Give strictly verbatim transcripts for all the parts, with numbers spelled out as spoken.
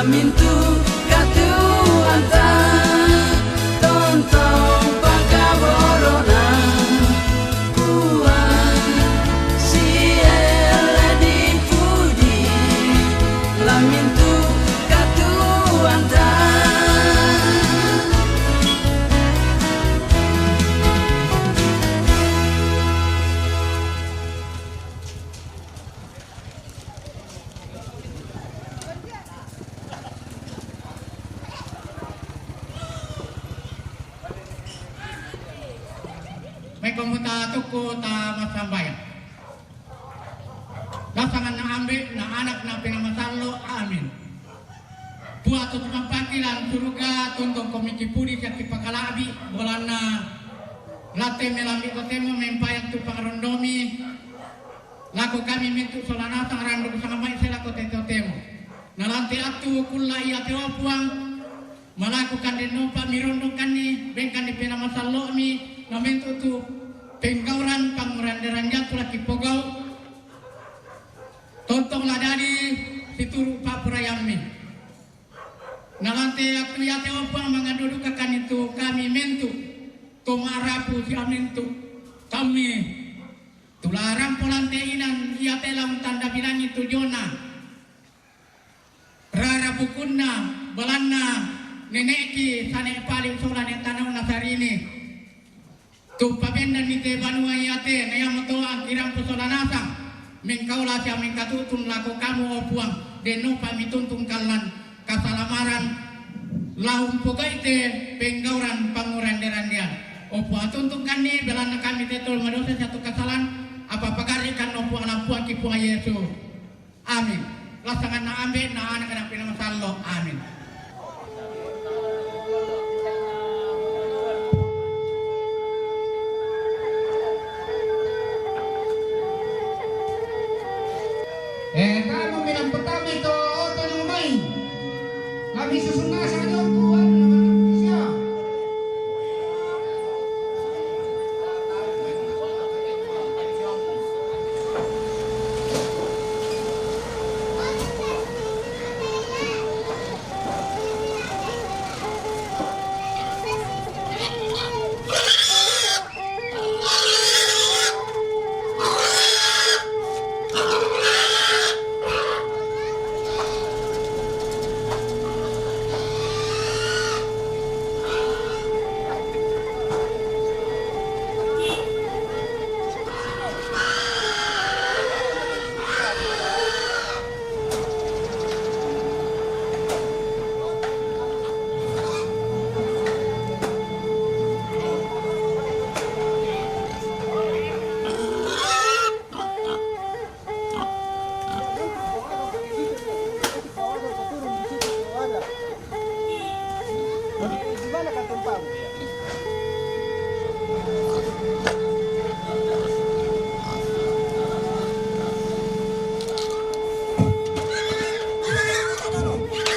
Mintu katuanta, tontong pakaborona, Puang siela dipuji, la mintu katuanta. Mai komu ta tuku ta masambayang. Lasangan na Ambe, na Anak, na Penamasallo. Amin. Puang tu tumampaki lan suruga, tontong ko micipudi siaki pakalabi, bolanna latte melambi totemo mempayang tu pangarondomi. Lako kami mintu sola nasang randu sangamai selako te totemo. Nalante attu kulla ia teo Puang, malakukan dennopa mirondongkanni, bengkanni Penamasallomi, namentu tu penggauran panguranderan jatu laki pogau, tontong la dadi situru papurayammi. Nalante attu ia teo Puang mangadodukakan itu kami mentu to marapu sia mentu kami tularang polante inan ia tela untanda bilangi tu jona rara bukunna balanna neneki sane pali sola ne tanau nasarini. Tumpabendanni te banua iate, na iamoto angkirampu sola nasang, mengkaula sia mengkatutun lako kamu, o Puang, dennopa mituntung kallan kasalamaran, la umpogai te penggauran pangurande-randean. O Puang, tuntungkanni belanna kami te tolo madosa sia tu kasalan, apa pagarrikan, o Puang, lampuangki Puang Yesu. Amin. Lasanganna Ambe, na Anak, na Penamasallo. Amin. Eh, kamu bilang pertama itu oto yang main. Kami susun nasa jongku, anu nama Indonesia.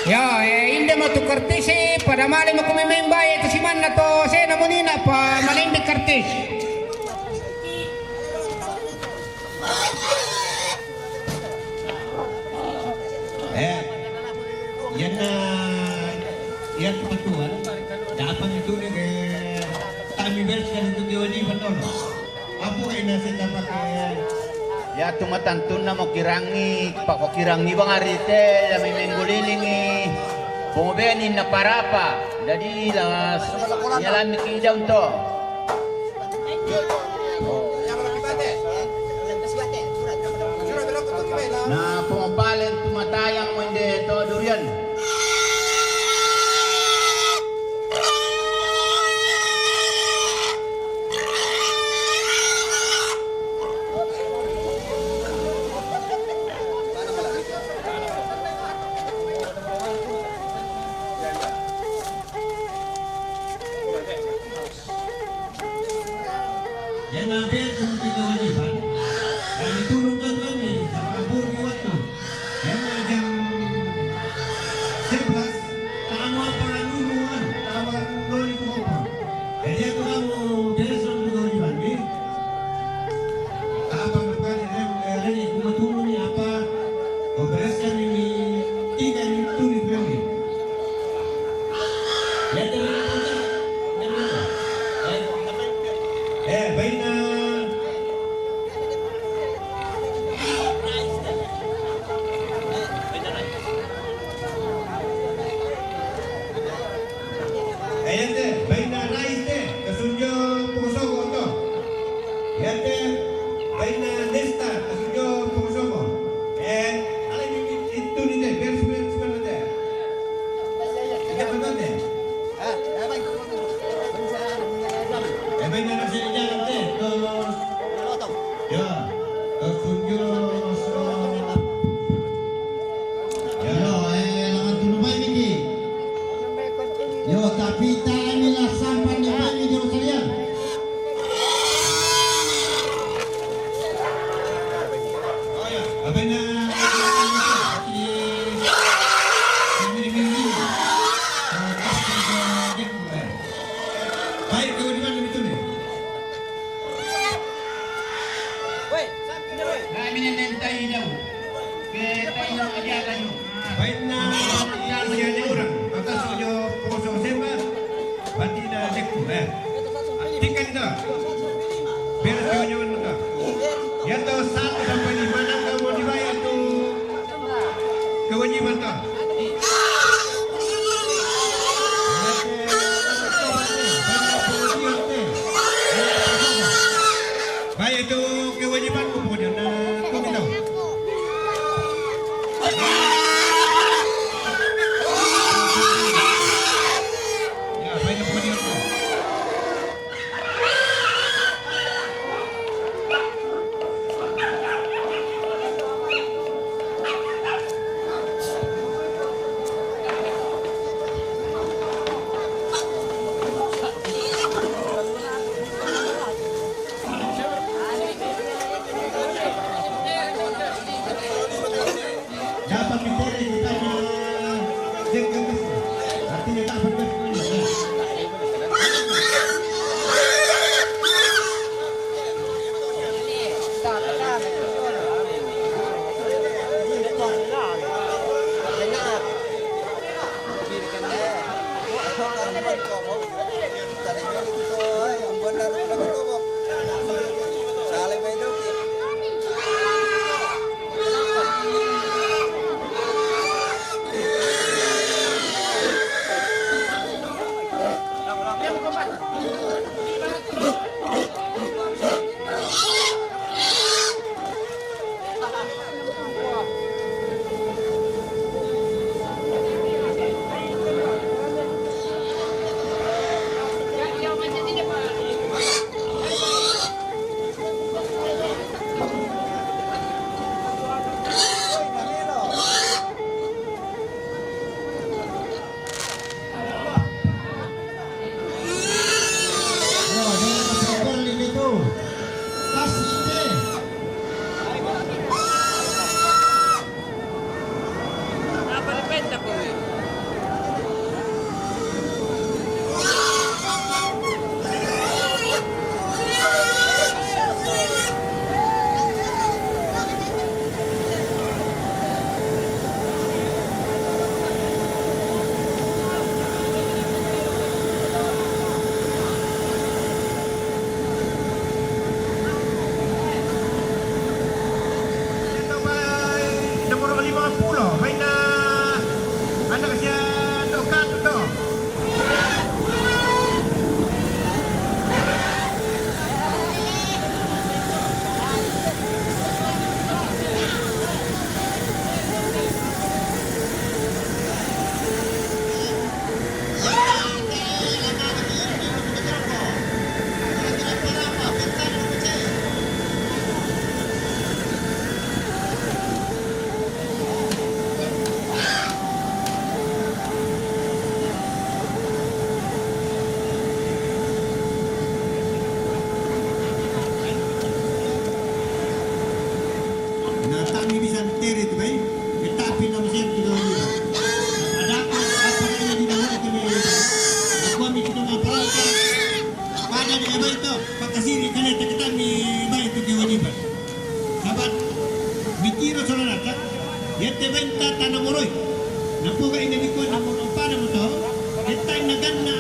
Ya, eh, inde mo tu kartisi, pada male mo kumimeng bae tu simanna to, sena munina pa malembe kartis. Eh, iyanna, iya kepatuan, dapat itu deh ke kami bereskan untuk kewajiban, no? Apa kayak nasi dapat, eh? Ya, tu matantunna mo kirangi, pako kirangi bang ari te, dami mengguliling'i. Pungubeni na parapa, jadi las, nyalami ki daun to. Na pungupalen tumatayang mende to durian. Yang hampir seperti kewajiban, dan diturunkan kami sama kabur di waktu. Yang jam sebelas, tamu apa dulu, anu, tamu dulu itu apa? Jadi aku kamu beres dulu kewajiban, nih. Apa, apa, ini, ini, ini, aku mau turun nih, apa? Kau bereskan ini, tiga ini, tulis dulu, nih. Satu sampai lima, nang kamu dibayar tu kewajiban tu. Bayar tu kewajiban ku pun dah nak tu kita. Ya, bayar tu kewajiban ku. Dapat diterima kita na jengkel. Artinya tak berdosa. Nomor lima puluh, main, ah, anak sia Tok Kat tu. Na tak mi bisa tere tu bai, e tapi na masih tu bai. Ada apa, apa yang di dalam tu bai? Aku ambil kita maparata. Pada di bai tu, pakasiri kali tak kita mi bai tu kewajiban. Sabat, mikir saudara tak? Ia te benta tanah moroi. Napoga ina bikon na moro pada moto. Eta ina ganna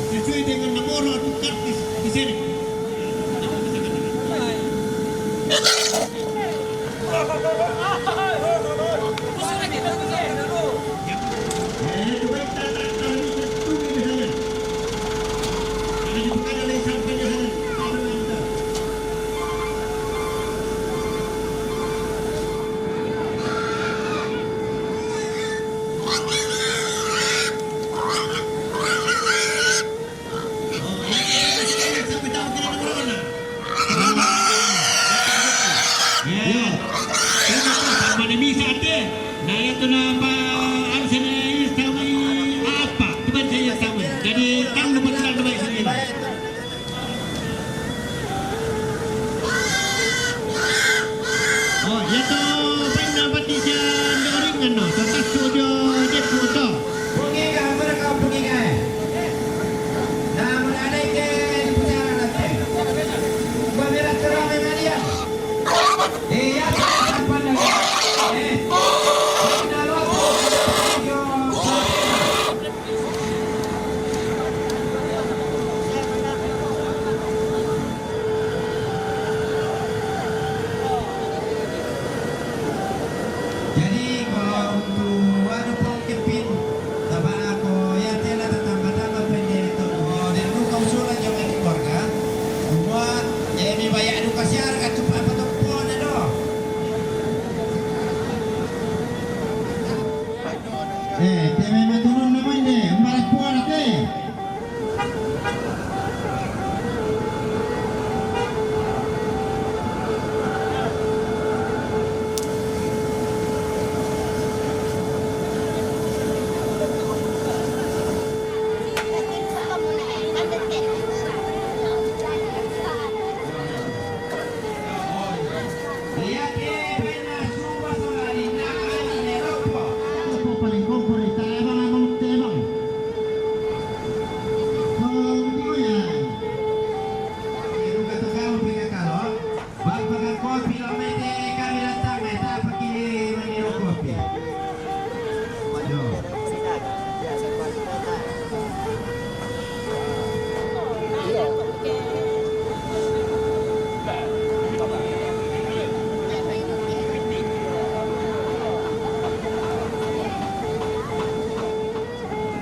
sesuai dengan na moro tu kartis di sini. Mana bisa ate? Na ia tu na pa anu sini tahu apa? Tu baca ia tahu. Jadi kan lupa tulang tu baik sini. Oh, ia tu pernah bati sia ndoring anu, tu tak tu dia dia tu tu. Pungi ka, apa kau pungi ka? Na mula ada ke di pusara nanti. Gua mira terang memang dia. Eh, ya, tak pandang. Eh, na lo. Eh, te mai matulunna mo inde, umbarakkuana te.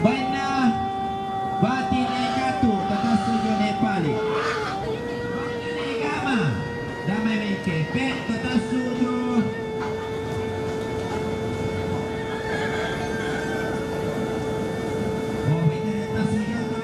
Bainna Bati Naikatu, to tassu jo Nepali. Bainna Naigama, Damai Mengke, pe to tassu jo. Oh, bainna to tassu jo to.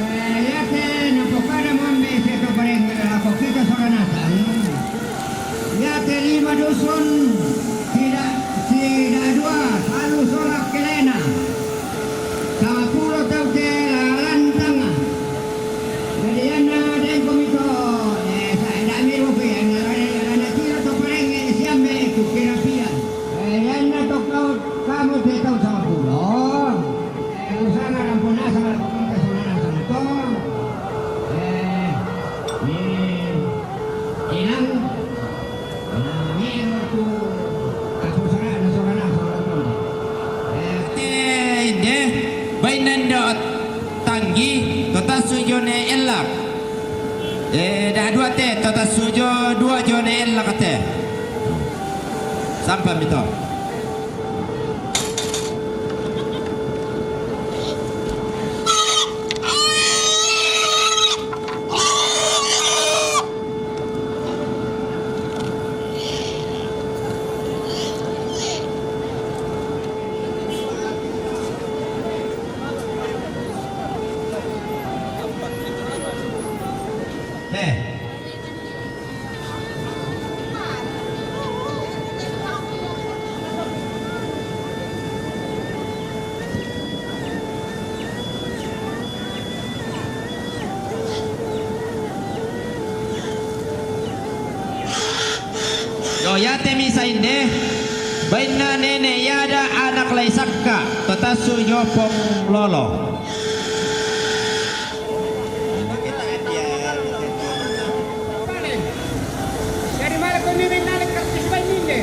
Eh, iate napokkada muammi sia to pareng lako kita soranasang. Iate lima dusun, sida, sida dua, salu sorak kelena. Sampulo tau te lalantanga. Jadi anna dengko mito, eh, sa edami rupi, anna, anna tiro to pareng, eh, siambe tu kira pian. Eh, anna to kau, kamu te tau sampulo. Eh, usana rampuna sama rampuna sama rampuna to. Eh, ni, inang, nah, ni waktu aku sana, sana, sana, sana. Eh, inde, bainanda tanggi, to tassu jone ella. Eh, da dua te, to tassu jo, dua jone ella kate. Sampai mito. Eh. Yo, iate misa inde, bainna Nene Yada anak Lai Sakka, to tassu jo Pong Lolo. Jadi malah kau ni main nalik kartu sebanyak ni.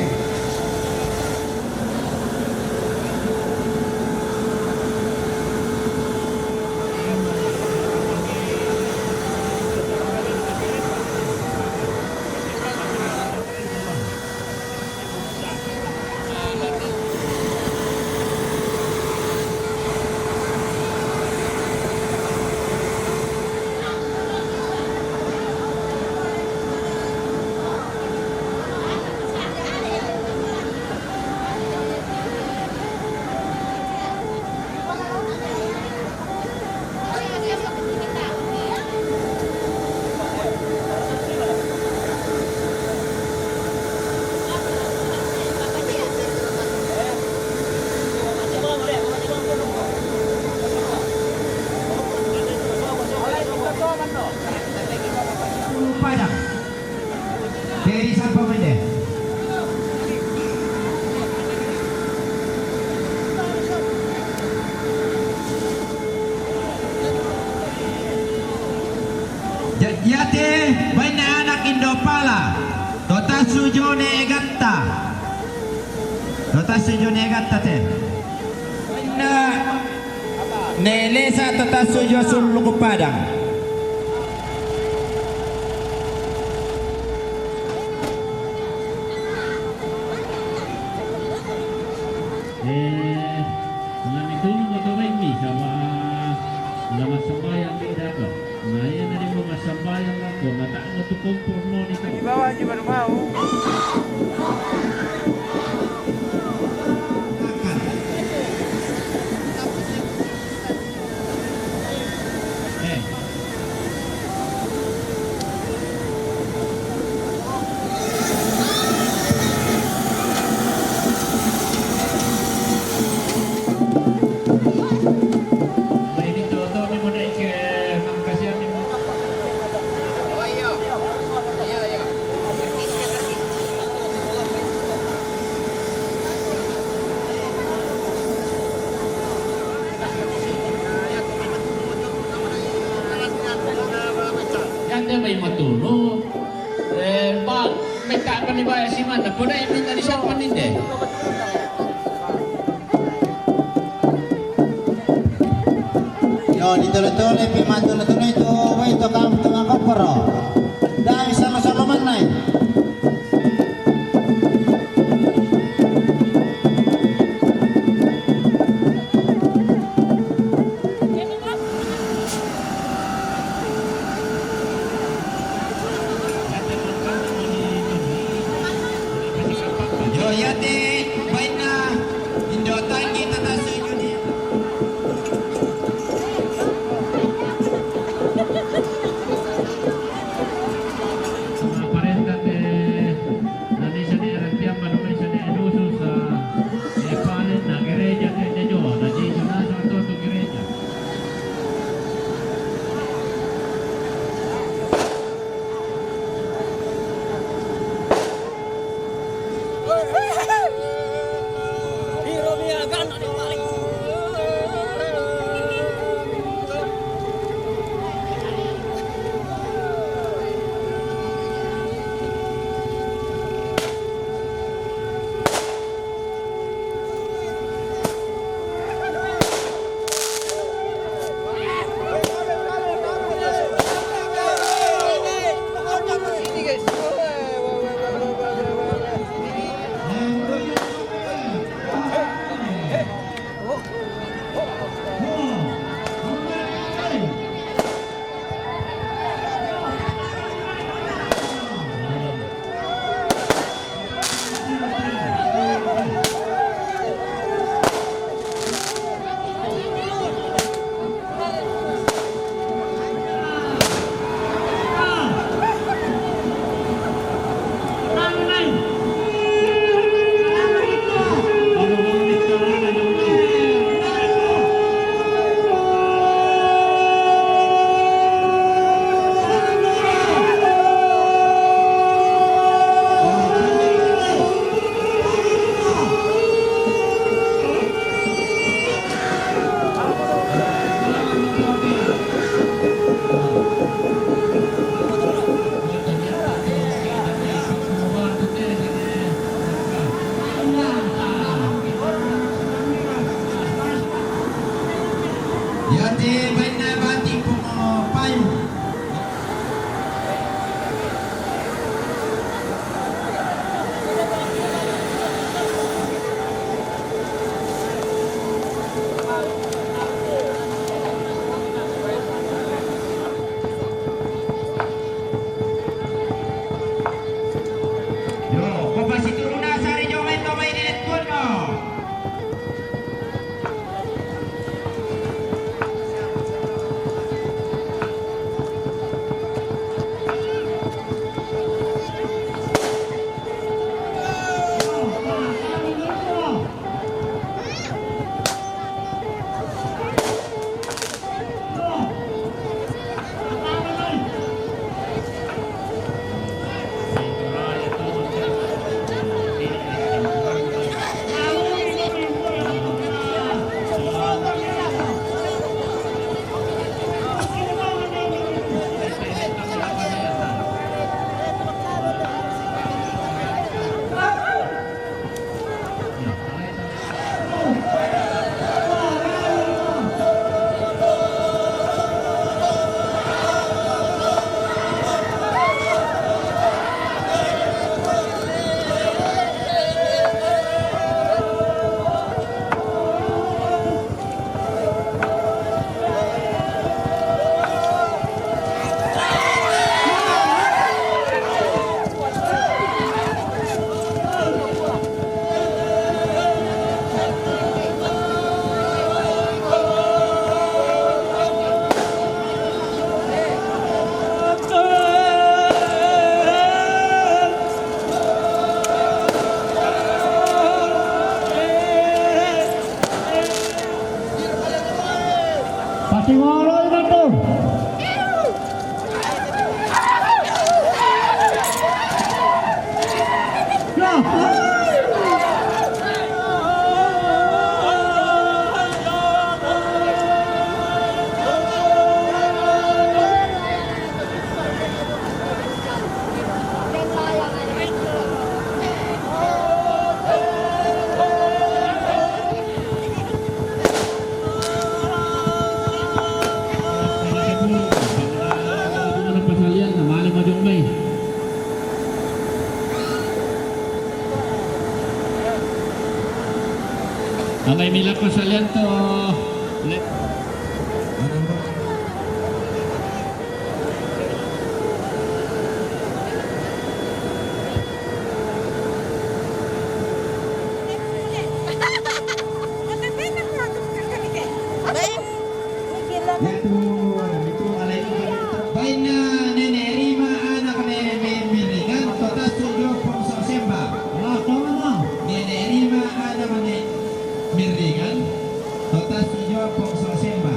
Padang. Dari siapa benda? Ja-, yate bainna anak Indo Pala, to tassu jo ne Egatta. To tassu jo ne Egatta te. Bainna ne Lesa to tassu jo Sulluku Padang. Eh, lani tulung oto baimmi, saba' la massambayang mi dako. Na iya na demo massambayang lako, na ta'mo tu kompor moni to. Di bawah juga baru mau. Eh. Yande mai matulu, eh, ba, metta pani baya simanna, podai minna di siapa ninde. Yo, ditole-tole pi matulu-tulu itu, wai to kamu tengah koporo. Dai salo-salo mannai. Yo, yate bainna Indo Tanggi to tassu jo ne. Amai mila ko salian to le- Baina Nene Rima anak ne mi-, Miringan, to tasu jo Pong So Semba. Nene Rima anak ne Miringan, to tasu jo Pong So Semba.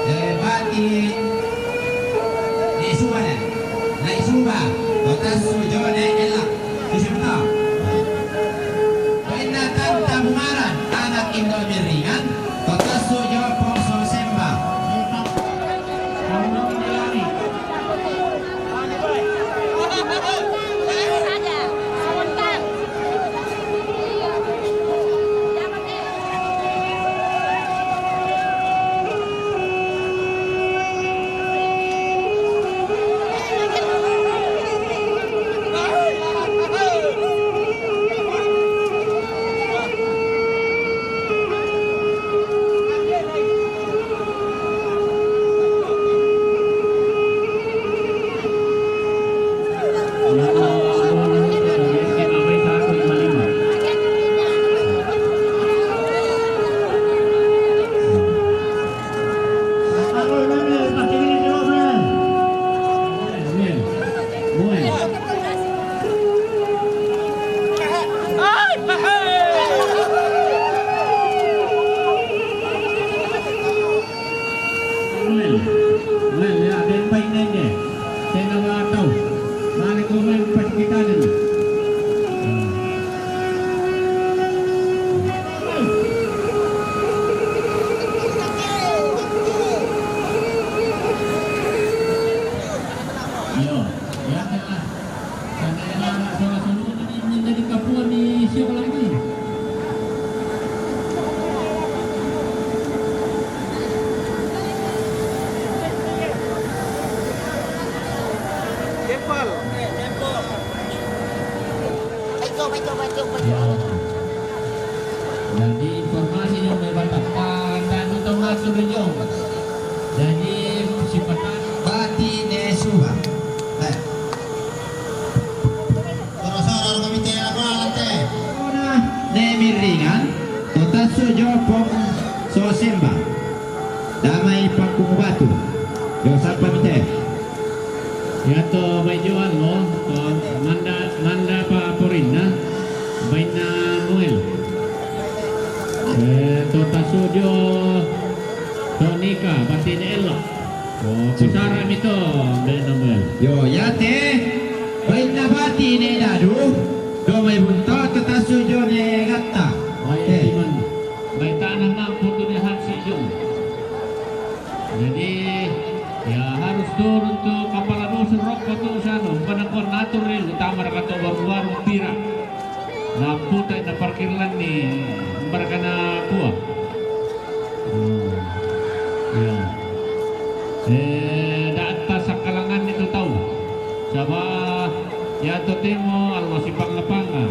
Eh, bati ne suba ne. Nai suba. To tasu jo ne elak. Di siapa? Baina tanta Bungaran, anak Indo Miringan, to tasu jo Pong So Semba. Well, well, ya, den pai nende. Tena wa tau. Mane ko men pas kita ni. Yo, ya, tena. Karena era sola solo ni menjadi kapua ni siapa lagi? Tempel. Tempel. Baik, baik, baik, baik. Ya. Jadi informasi yang berbatang dan untuk masuk ke Jong. Jadi sipatan bati ne suba. Eh. Soro-soro kami tela malate. Ona ne Miringan, to tasu jo Pong So Semba. Damai Pakung Batu. Jo sapa mite? Ya to bai jual lo, to manda, manda pa porinna, baina Noel. Eh, to tasu jo, to nika, bati ne elok. Oh, pusara mito, baina Noel. Yo, ya te, baina bati ne dadu, do mai bunto, to tasu jo ne gatta. Bai, eh, timan. Bai tanah mampu tu ne hansi jo. Jadi, ya harus turun tu kepala dusun rokok tu sano, pada kon atur ni, utama raka to baru-baru pira. Na puta na parkir lan ni, barkana kua. Hmm. Ya. Eh, data sakalangan itu tau. Saba, ya to temo, Allah sipang lapanga.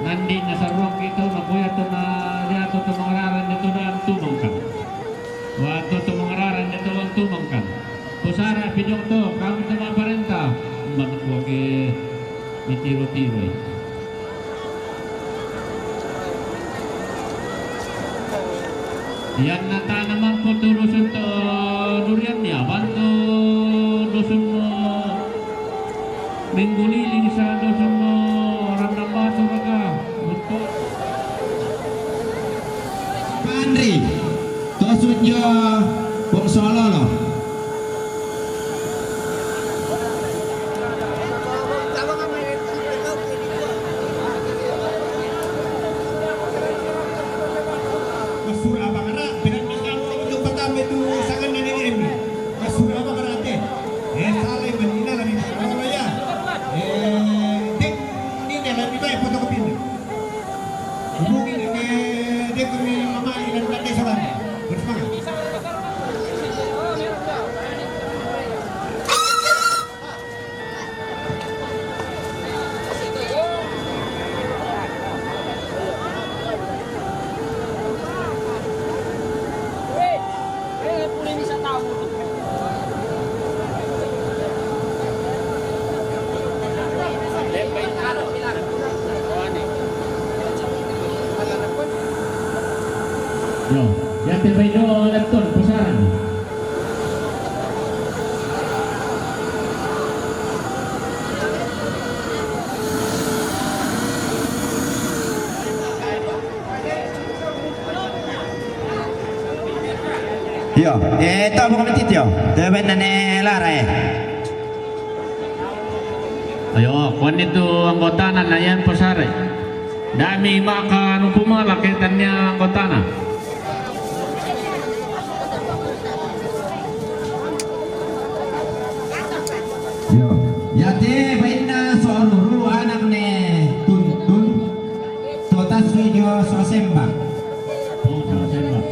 Nandi na sarong itu, na kuya to na, ya to tumangararan itu dan tumangkan. Wa to tumangararan itu wan tumangkan. Pusara pijong to, kami to maparenta. Mban kuake mitiro-tiro. Yan na tanaman po to dusun to durian ya, bantu dusun mo. Minggu liling sa dusun mo, Randang Batu raka. Untuk Panri, to sunjo Pong Sololo. Masura abang ara, pinang misal untuk pertama itu sangan dan ini. Masura abang ara te. Eh, salah yang ini lah, ini. Kalau ya. Eh, dek, ini dia lebih baik fotokopi ini. Hubungi ke dia kami mama ilan berarti sabar. Bersemangat. Yo, yate bai do leton pusaran. Yo, eh, to bukan titit yo. Te ben ne lara e. Ayo, kuan itu anggotana na yan posare. Dami maka nupumala ke tania anggotana. Yo, yate bainna so Ruru anak ne Tuntun. So Tassu jo so Semba. Oh, so Semba.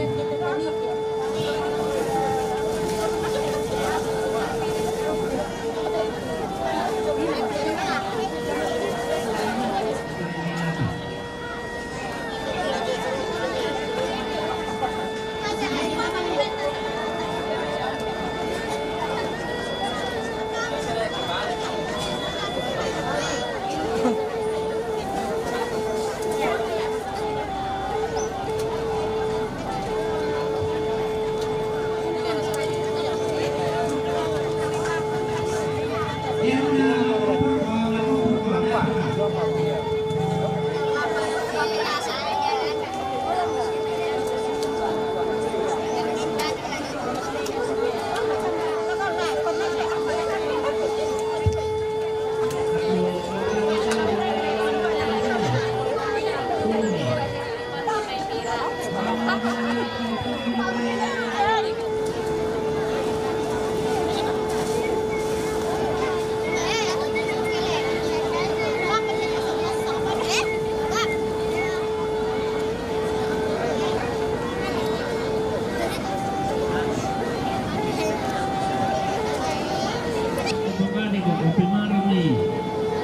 Bukani ko kopi marami.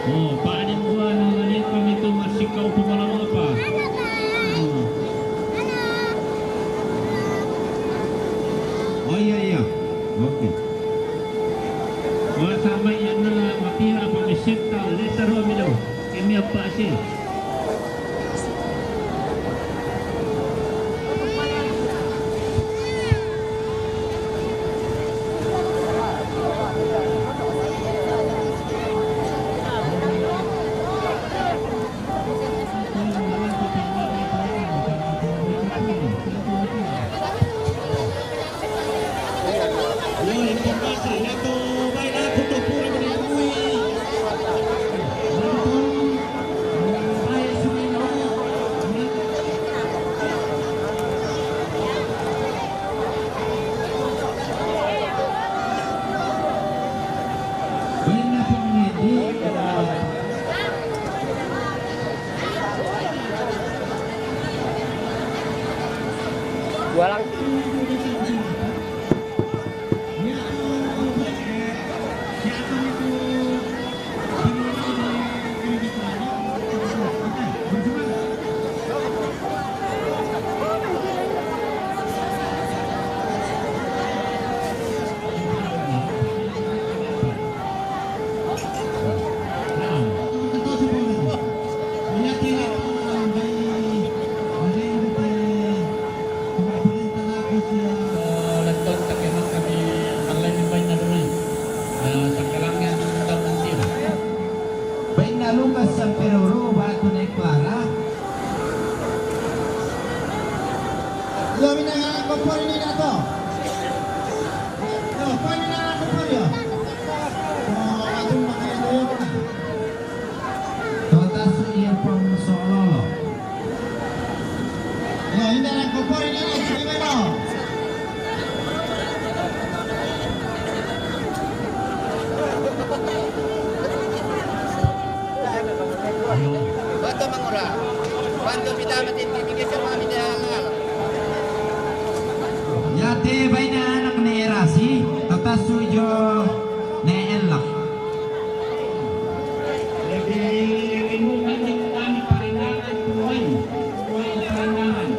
Oh, paani mo ba na naliit kami ito, masika o pumalama pa. Hmm. Oh, iya, iya. Okay. Wala sa may yan na lang, matiha, pamisita, letter ho, milo. Kami ang paasi. Walang. Bainna Lucas San Pedro, Batu ne Clara. Yo, mina ngana ko pori ni dato. Yo, pori ni ngana ko pori yo. Oh, atum makai doyo. Totasu earphone so ololo. Yo, ina ngana ko pori ni dato. Bato mangura. Bantu pita matin kami ke sama mi de halal. Yate baina anak ne erasi, tatasu jo ne elak. Jadi, ilmu kan di kami parindangan tuan, tuan parindangan.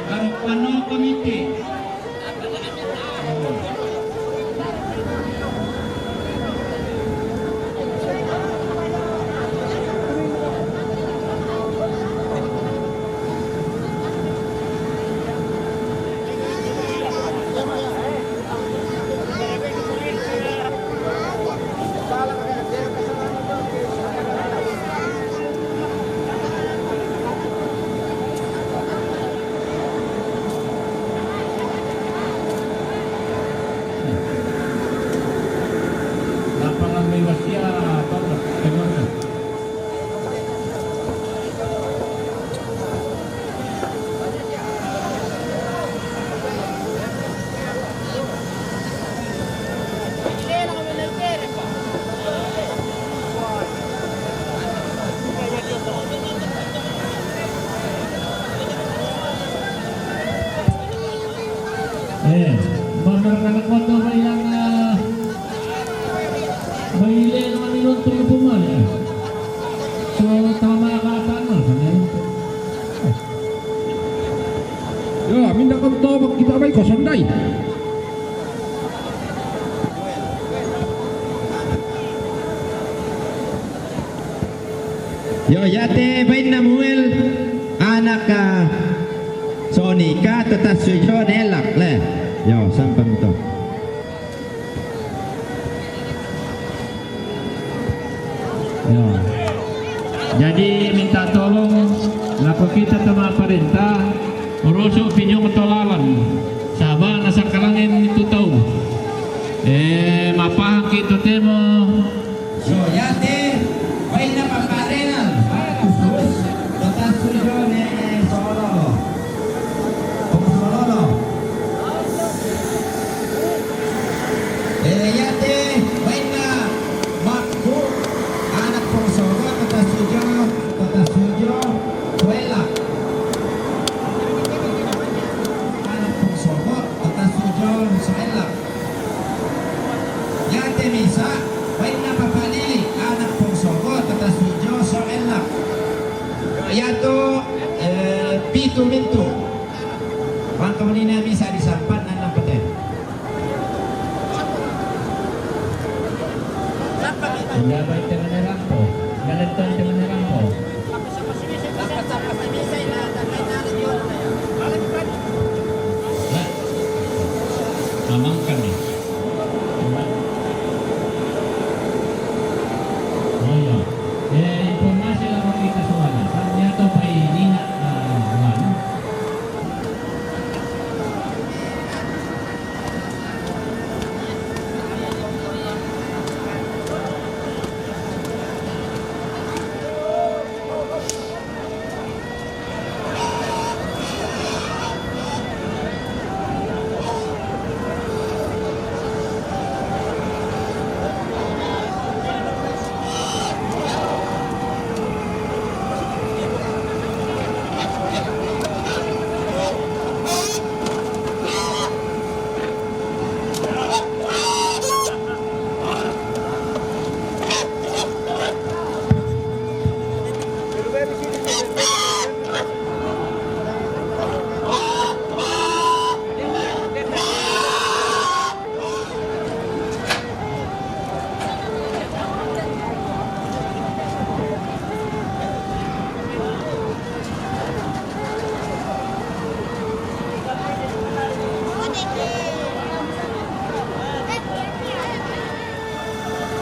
Kalau pano komite, Eh, bener kana koto ba yang, eh, baile no minum tu pemale. So tama kata no sana. Yo, minda koto kita bai kosong dai. Yo, yate bainna Muel, anaka Sonika, tata sujo nelak le. Yo, sampan to. Yo. Jadi minta tolong lako kita tama parenta, roso pinjong tolalan. Saba nasa kalangen itu tau. Eh, mapahang kita temo. So, yate, bainna Papa Renal, Pak Khusus, kota Sujo ne Sololo. Kota Sololo. Eh, yate, bainna Makku, anak Pongsogo, kota Sujo, kota Sujo, Suela. Anak Pongsogo, kota Sujo, Suela. Yate misa, bainna Papa Lili, anak Pongsogo, kota Sujo, Soella. Yato, eh, pitu mintu. Bang kamu nina misa di sampan nan nampak teh. Unda baik teman rampo, dalam teman rampo. Mamang kami. Oh iya. Eh, informasi lah kita semua. Kan dia tahu baik ni nak, ah, mana.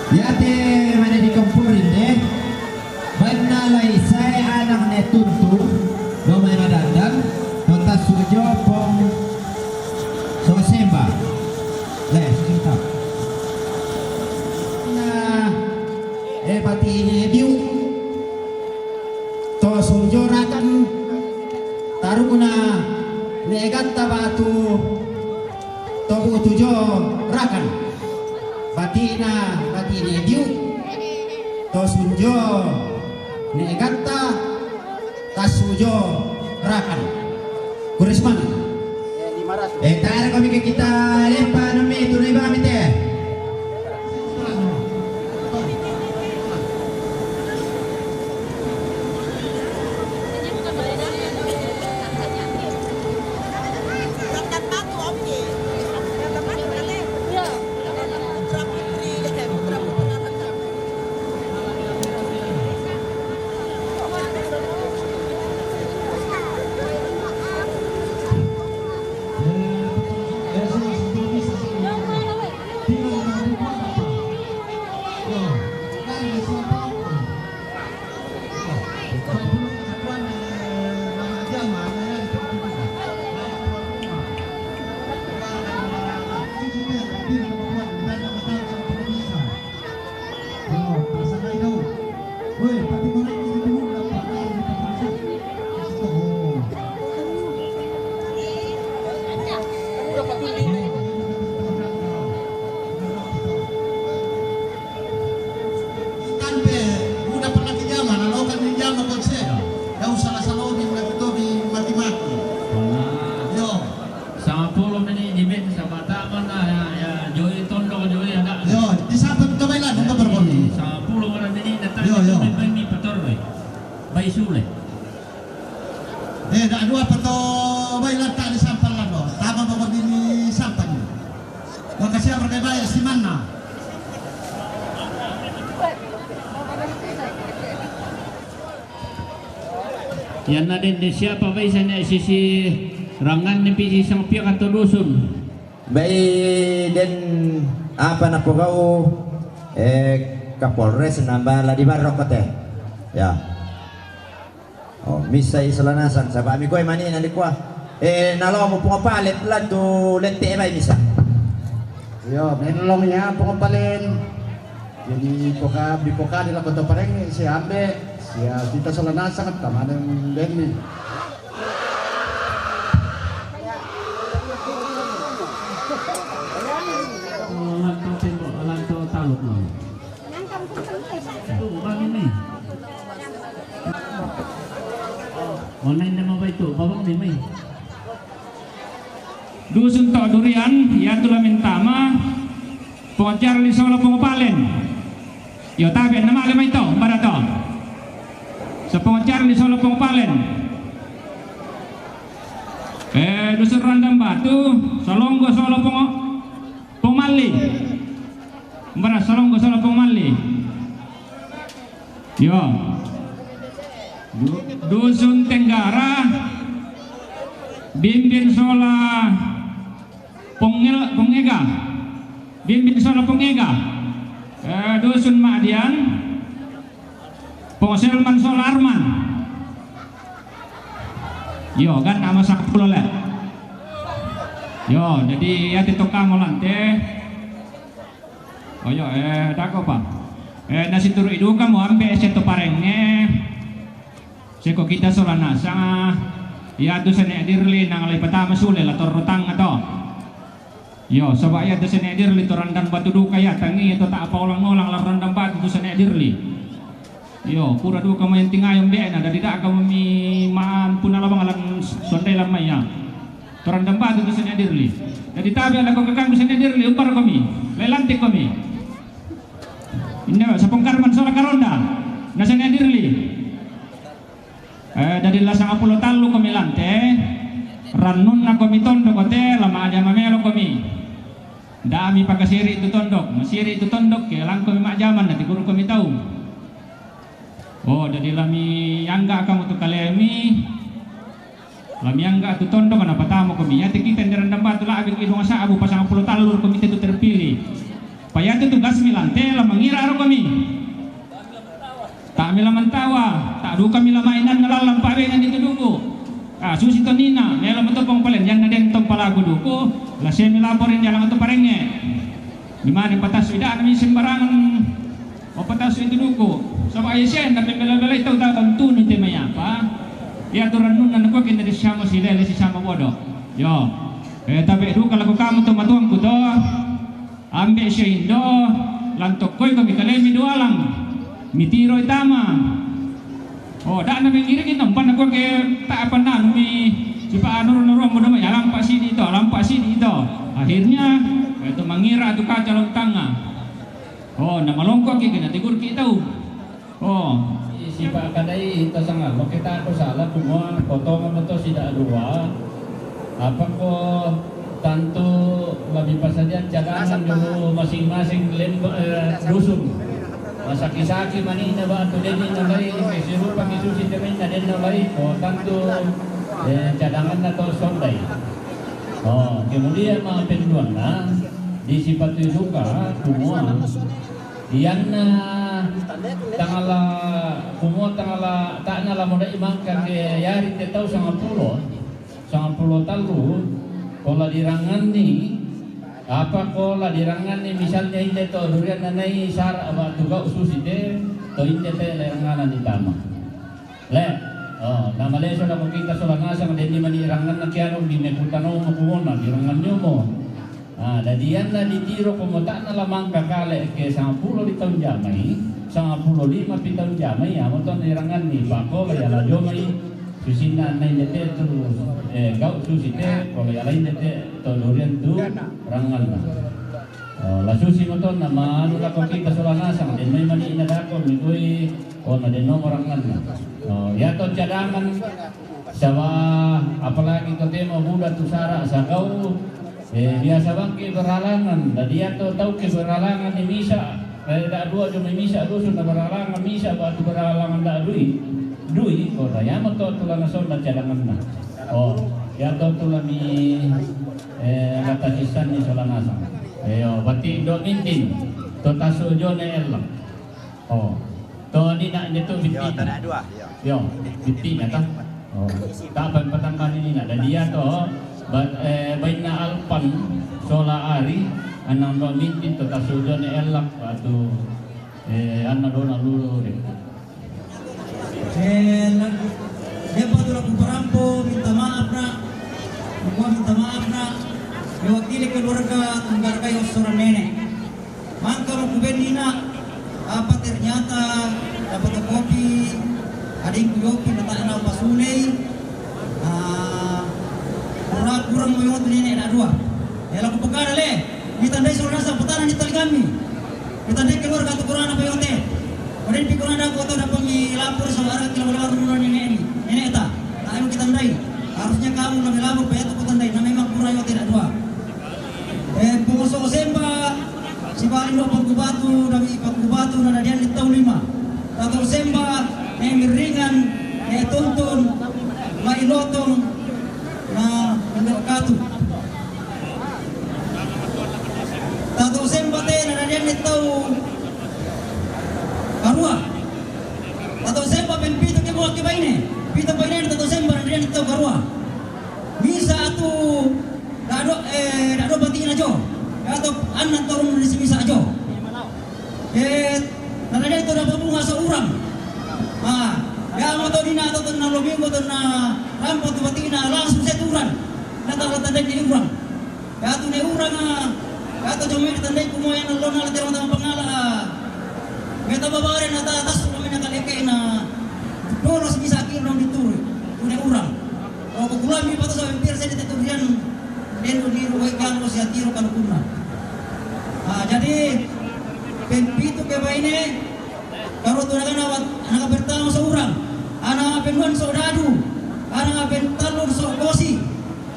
Yate mane di komporin de. Bainna lai sae anak ne tuntu, do mai madandan, kota Sujo Pong Sosemba. Le, Sosemba. Nah, eh, pati ne biu. To Sujo Rakan, taruna ne gatta batu. Tobu tujo Rakan. Batina, batine diu. To Sujo ne gatta, ta Sujo Rakan. Kurisman. Eh, tara kami ke kita lepa nami tunai ba mite. Eh, dak dua peto bai lantak di sampan lando. Tama bawa bini sampan. Makasih berkai bai simanna. Iyanna den, den siapa bai sene sisi rangan ni pisi sang piak atau dusun. Bai den apa napogau, eh, Kapolres nambah la di Barrok kote. Ya. Oh, misa i Solanasang, saba' mi koe mani na dikua. Eh, nalo mo pungapalen lan tu lente bai misa. Iyo, melong ya pungapalen. Jadi poka, di poka di lako to pareng si ambe, sia kita Solanasang tamane benni. Oh, lanto tembok, lanto taluk no. Tuh, bang ini. Oh, nain nama baik tuh, babang ni mai. Dusun Tok Durian, ya tu la mentama. Pongo Carli solo pongo palen. Yo tabe nama le mai to, bara to. Sepongo Carli solo pongo palen. Eh, Dusun Randang Batu, Salonggo solo pongo, pongo malli. Bara Salonggo solo pongo malli. Yo. Du-, Dusun Tenggara, Bimbin sola Pongel-, Pongega. Bimbin sola Pongega. Eh, Dusun Madian, Pongoselman sola Arman. Yo, kan nama sapuluh le. Yo, jadi ya tito kamu lante. Oh, iyo, eh, dako pa. Eh, nasituru' i duka mo ambe' ese to parengnge. Seko kita Solanasang, iya tu Sene' Dirli nang lai patama sule la torro tangnga to. Iyo, saba' iya tu Sene' Dirli to Randang Batu duka iya, tangi to ta' apa olang-olang la Randang Batu tu Sene' Dirli. Iyo, pura duka mai antingayo ambe'na, dadi da'a ka mami ma'ampu na labang lan sondai lan mai, ya. To Randang Batu tu Sene' Dirli. Dadi tabe' lako kakangku Sene' Dirli, umpara komi, lai lantik komi. Inna Sapongkarman sola Karonda, na Sene' Dirli. Eh, dadi la sangapulo tallu komi lante, rannunna komi tondok kote, la ma'ajama melo komi. Da'a mi pakasiri' tu tondok, masiri' tu tondok, ke langkomi ma'jaman, natiguru komi tau. Oh, dadi lami angga' kamu tu kalemi, lami angga' tu tondok, napatamo komi. Yati kita di Randang Batu la'bi ki dua sa'bu pasang pulo tallu komi tetu terpilih. Payatu tugasmi lante, la mangira' ro komi. Ta'mi la mantawa, ta' dukami la mainan ngalallang pa'bengan itu duku. Ah, susi tonina, melo mo topong palen, yanna den tong palaku duku, la semi laporin jalang tu parengnge. Di mana patassu ida'na mi sembarangan, o patassu itu duku. Saba' isen na pembela-belai tau tau tantuni te mai apa. Iya tu rannunna nakuakin dari sama si lele si sama bodo. Yo, eh, tabe' duka lako kamu tu matuangku to. Ambe' sia indo, lan tokkoi komi kalemi dualang. Mitiroi tama. Oh, da'na mengiringi no, umpanna kua ke ta' apa nanu mi, sipa' anu ro-, anu ro-, anu ro-, alampa' sidi to, alampa' sidi to. Akhirnya, itu mangira' tu kaca lontanga. Oh, na malongko ki, kena tigur ki tau. Oh. Sipa' kadai tasangallo ke ta' ko sala kumua potongan to sida dua. Apa ko tantu lebih pasadian cadangan dulu masing-masing lemba-, eh, dusun. Masaki-saki manina ba tu deni na bai, ke sirupa ki susi temenna den na bai, ko tantu, eh, cadangan atau sondai. Oh, kemudian ma penduanna, di sipatu duka, kumua. Iyanna tangala, kumua tangala, ta'na la modai mangka ke yari te tau sangapulo, sangapulo tallu, ko la diranganni, apa ko la diranganni, misalnya inde to durian nanai sara' batu gau' susi te, to inde te le ranganan ni tama. Le, oh, na maleso lako kita sola nasang, denni mani ranganna kiano, di mekutano mo kumona, di rangan nyomo. Ah, dadi iyanna ditiro ko mota'na la mangka kale ke sangapulo di taun jamai, sangapulo lima pi taun jamai, amo to ni ranganni, pako la yala jomai, susinna annai ndete tu, eh, gau' susi te, ko la yala indete to durian tu ranganna. Oh, la susi mo to na manu lako kita sola nasang, den mai mani ina dako, mi koi, oh, na den nomo ranganna. Oh, iya to cadangan, Saba' apalagi to temo buda tu sara' sagau, eh, biasa bangke berhalangan, dadi iya to tau ke berhalangan di misa, eh, da' dua jo mai misa dusun na berhalangan misa batu berhalangan da' dui, dui, oh, da' iya mo to tu la na sonda cadanganna. Oh, iya to tu la mi, eh, kata sisan ni sola nasang. Iyo, bati do mintin, to tasu jo ne elak. Oh. To ni nak nyetu binti. Yo, tanda dua. Yo. Yo, binti na ta. Oh. Ta pan patang kali ni nak. Dan dia to, ba-, eh, bainna Alpan sola Ari, anang do minti to tasu jo ne elak batu, eh, anna do na lulu de. Eh, na-, dia pa tu la ku parampo, minta maaf nak. Ku minta maaf nak. Mewakili keluarga, tunggal kayo seorang nenek. Mangka mo kubenni na, apa ternyata dapat kopi, adingku Yopi na tak na pasulei, ah, kurang, kurang mo yotu nenek na dua. Ela ku pekara le, mitandai saudara sa petana ni tali kami. Mitandai keluarga tu kurang apa yote. Kemudian pi kurang ada kota dapat mi lapor saudara kila wala rumah nenek ni, nenek ta. Tak ayo kita ndai. Harusnya kamu lebih lapor, payah tu kota ndai. Na memang kurang yote na dua. Eh, pongoso' semba, sibali no pangkubatu, dami pangkubatu na dadian di tau lima. Tato semba, ne miringan, ne tuntun, lai lotong, na indo katu. Tato semba te na dadian di tau karua. Tato semba pempitu ke buah ke baine. Pitu baine tato semba na dadian di tau karua. Misa atu dado, eh, dado batina jo. Gato annan torung di misa jo. Eh, na dadian to dapat bunga seorang. Ah, ya mo to dina to na lobi mo to na rampo tu batina langsung seturan. Na tala tanda ni urang. Yatu ne urang, ah, yatu jomai tandai kumoyan lo na latera mata pangala, ah. Meta babare na ta atas lo mena kaleke na dolos bisa kilo dituru. Tune urang. O kukulami pato sa pir sa diturian. Den do diru wai kan lo sia tiru kan kuna. Ah, jadi pempitu ke baine, karo tu naga na, naga pertama seorang. Ana penuan so dadu. Ana pentalun so kosi.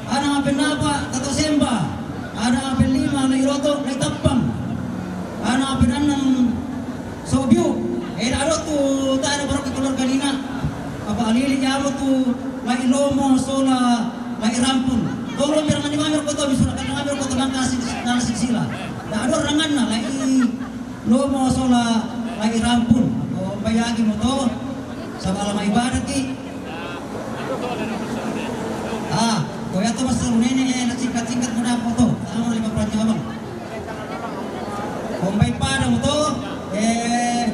Ana penapa tato semba. Ana penlima lai roto lai tappang. Ana penannang so biu. Eda ado tu ta ada barokki keluarga lina. Apa alili jamo tu lai lomo sola lai rampun. Tolong biar mani mamir koto bisura kan mamir koto bangka sila. Da ado ranganna lai lomo sola lai rampun. O bayagi mo to. Sabala mai ibadah ki. Ah, ko ya to masal nene, eh, na singkat-singkat mo dapat to. Tama lima puluh abang. Kombai pada mo to, eh,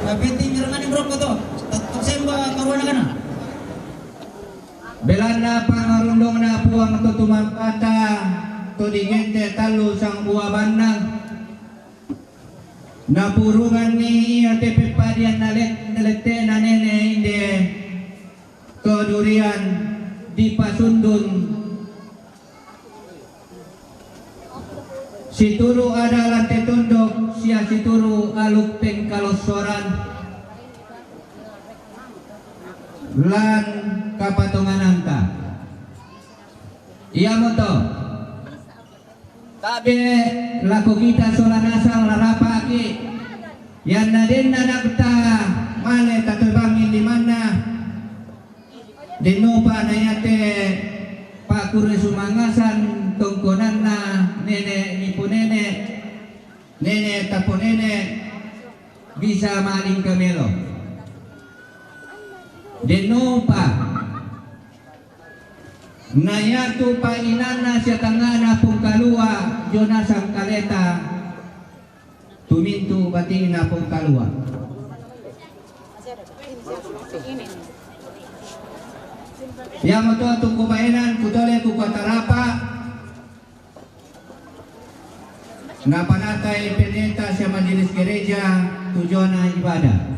tapi tinggal ngani bro ko to. Tetap semba karuan kana. Belanna pangarundongna Puang to tumampata to digente tallu sang bua bannang. Napurunganni ia te peppadian nalet-, nalettena nene inde to durian dipasundun situru ada lante tondok sia situru aluk pengkalossoran lan kapatongananta. Iamoto. Tabe lako kita sola nasang larapaki. Yanna denna nakta male tatobangi limanna. Dennopa na yate pakure sumangasan tongkonanna nene niponene, nene taponene bisa maling kamelo. Dennopa Na iatu painanna sia tangngana pongkalua jo nasang kaleta tumintu batinna pongkalua. Iamoto tu kubaenan kutole kukatarapa. Napanatai pendeta sia majelis gereja tujona ibadah.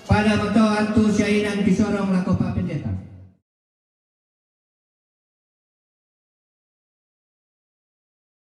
Pada moto antu sia inan pisorong lako pa